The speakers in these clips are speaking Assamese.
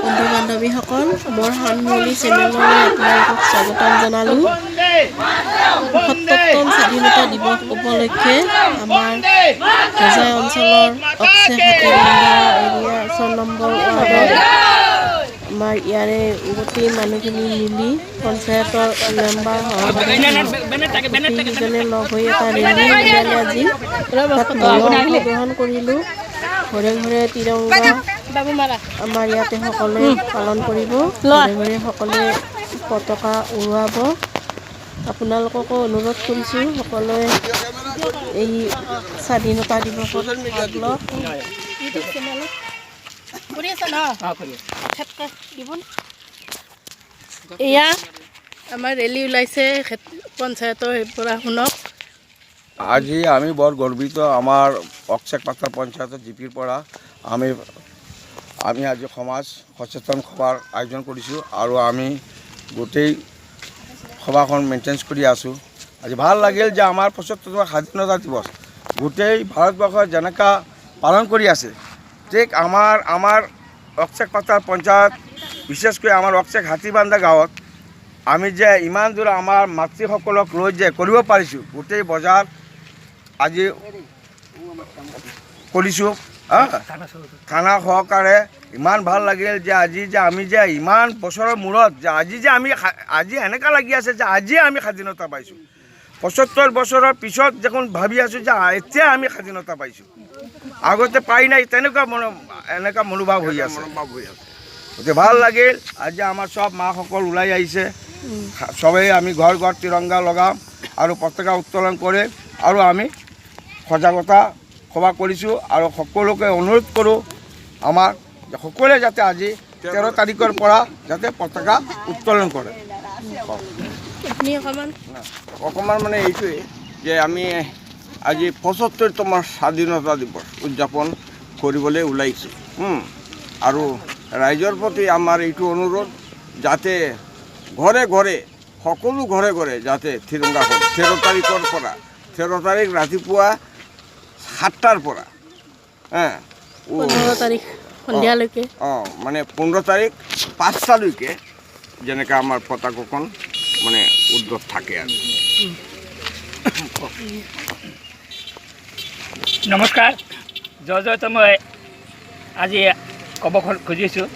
বন্ধু বান্ধৱীসকল, মোৰ সানমৌলি চেনেললৈ আপোনালোকক স্বাগতম জনালোঁ। 75তম স্বাধীনতা দিৱস উপলক্ষে আমাৰ হোজাই অঞ্চলৰ অক্সে হাতীবন্ধা এৰিয়া 6 নম্বৰ ৱাৰ্ডৰ আমাৰ ইয়াৰে গোটেই মানুহখিনি মিলি, পঞ্চায়তৰ মেম্বাৰ সহকাৰে গোটেইকেইজনে লগ হৈ এটা ৰেলী উলিয়ালে। আজি তাত ময়ো অংশগ্ৰহণ কৰিলোঁ। ঘৰে ঘৰে তিৰংগা আমাৰ ইয়াতে সকলোৱে পালন কৰিব, ঘৰে ঘৰে সকলোৱে পতাকা উৰুৱাব। আপোনালোককো অনুৰোধ কৰিছোঁ, সকলোৱে এই স্বাধীনতা দিৱসত ভাগ লওক। কৰি আছা ন? দিব। এয়া আমাৰ ৰেলী ওলাইছে পঞ্চায়তৰ পৰা, শুনক। আজি আমি বৰ গৰ্বিত। আমাৰ অকচেক পাথাৰ পঞ্চায়তৰ জিপিৰ পৰা আমি আমি আজি সমাজ সচেতন সভাৰ আয়োজন কৰিছোঁ আৰু আমি গোটেই সভাখন মেইনটেনেঞ্চ কৰি আছোঁ। আজি ভাল লাগিল যে আমাৰ 75তম স্বাধীনতা দিৱস গোটেই ভাৰতবৰ্ষত যেনেকুৱা পালন কৰি আছে, ঠিক আমাৰ আমাৰ অকচেক পাথাৰ পঞ্চায়ত, বিশেষকৈ আমাৰ অকচেক হাতীবান্ধা গাঁৱত আমি যে ইমান দূৰ আমাৰ মাতৃসকলক লৈ যে কৰিব পাৰিছোঁ, গোটেই বজাৰ আজি কৰিছোঁ থানা সহকাৰে। ইমান ভাল লাগিল যে আজি যে আমি যে ইমান বছৰৰ মূৰত যে আজি যে আমি আজি এনেকুৱা লাগি আছে যে আজিয়ে আমি স্বাধীনতা পাইছোঁ। 75 বছৰৰ পিছত দেখোন ভাবি আছোঁ যে এতিয়া আমি স্বাধীনতা পাইছোঁ, আগতে পাই নাই, তেনেকুৱা মন এনেকুৱা মনোভাৱ হৈ আছে। গতিকে ভাল লাগিল। আজি আমাৰ চব মাসকল ওলাই আহিছে। চবেই আমি ঘৰ ঘৰ তিৰংগা লগাম আৰু পতাকা উত্তোলন কৰে আৰু আমি সজাগতা সভা কৰিছোঁ আৰু সকলোকে অনুৰোধ কৰোঁ আমাৰ যে সকলোৱে যাতে আজি 13 তাৰিখৰ পৰা যাতে পতাকা উত্তোলন কৰে। আপুনি অকণমান। অকণমান মানে এইটোৱে যে আমি আজি 75তম স্বাধীনতা দিৱস উদযাপন কৰিবলৈ ওলাইছোঁ আৰু ৰাইজৰ প্ৰতি আমাৰ এইটো অনুৰোধ যাতে ঘৰে ঘৰে, সকলো ঘৰে ঘৰে যাতে তিৰংগাখন 13 তাৰিখৰ পৰা, 13 তাৰিখ ৰাতিপুৱা 7টাৰ পৰা হা 15 তাৰিখ সন্ধিয়ালৈকে। অঁ, মানে 15 তাৰিখ 5টালৈকে যেনেকৈ আমাৰ পতাকাখন মানে উদ্যোগ থাকে আৰু। নমস্কাৰ, জয় জয়তে মই আজি ক'ব খুজিছোঁ,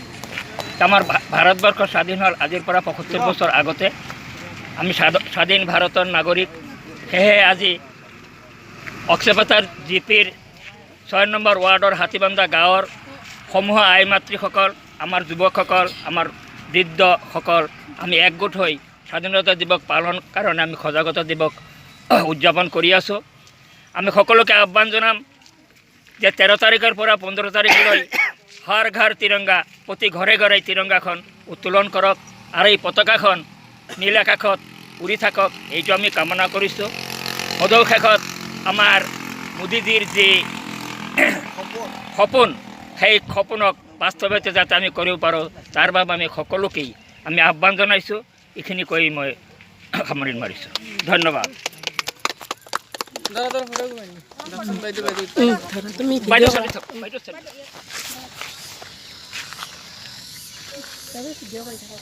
আমাৰ ভাৰতবৰ্ষ স্বাধীন হ'ল আজিৰ পৰা 75 বছৰ আগতে। আমি স্বাধীন ভাৰতৰ নাগৰিক। সেয়েহে আজি অক্সেপাতাৰ জিপিৰ 6 নম্বৰ ৱাৰ্ডৰ হাতীবান্ধা গাঁৱৰ সমূহ আই মাতৃসকল, আমাৰ যুৱকসকল, আমাৰ বৃদ্ধসকল আমি একগোট হৈ স্বাধীনতা দিৱস পালন কাৰণে আমি সজাগতা দিৱস উদযাপন কৰি আছোঁ। আমি সকলোকে আহ্বান জনাম যে 13 তাৰিখৰ পৰা 15 তাৰিখলৈ হৰ ঘৰ তিৰংগা, প্ৰতি ঘৰে ঘৰে তিৰংগাখন উত্তোলন কৰক আৰু এই পতাকাখন নীল আকাশত উৰি থাকক, এইটো আমি কামনা কৰিছোঁ। সদৌ শেষত আমাৰ মোদীজীৰ যি সপোন, সেই সপোনক বাস্তৱায়িত যাতে আমি কৰিব পাৰোঁ, তাৰ বাবে আমি সকলোকেই আমি আহ্বান জনাইছোঁ। এইখিনি কৈ মই সামৰণি মাৰিছোঁ। ধন্যবাদ। ধৰা তুমি। বাইদেউ ভিডিঅ' চলি থাকক, বাইদেউ চলি থাকক। ভিডিঅ' কৰি থাকা।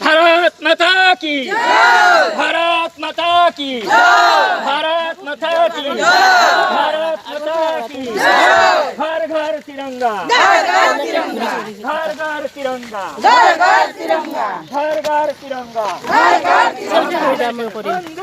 भारत माता की, भारत माता की, भारत माता की, भारत माता की। घर घर तिरंगा, घर घर तिरंगा, घर घर तिरंगा। মই কৰিম। वंदे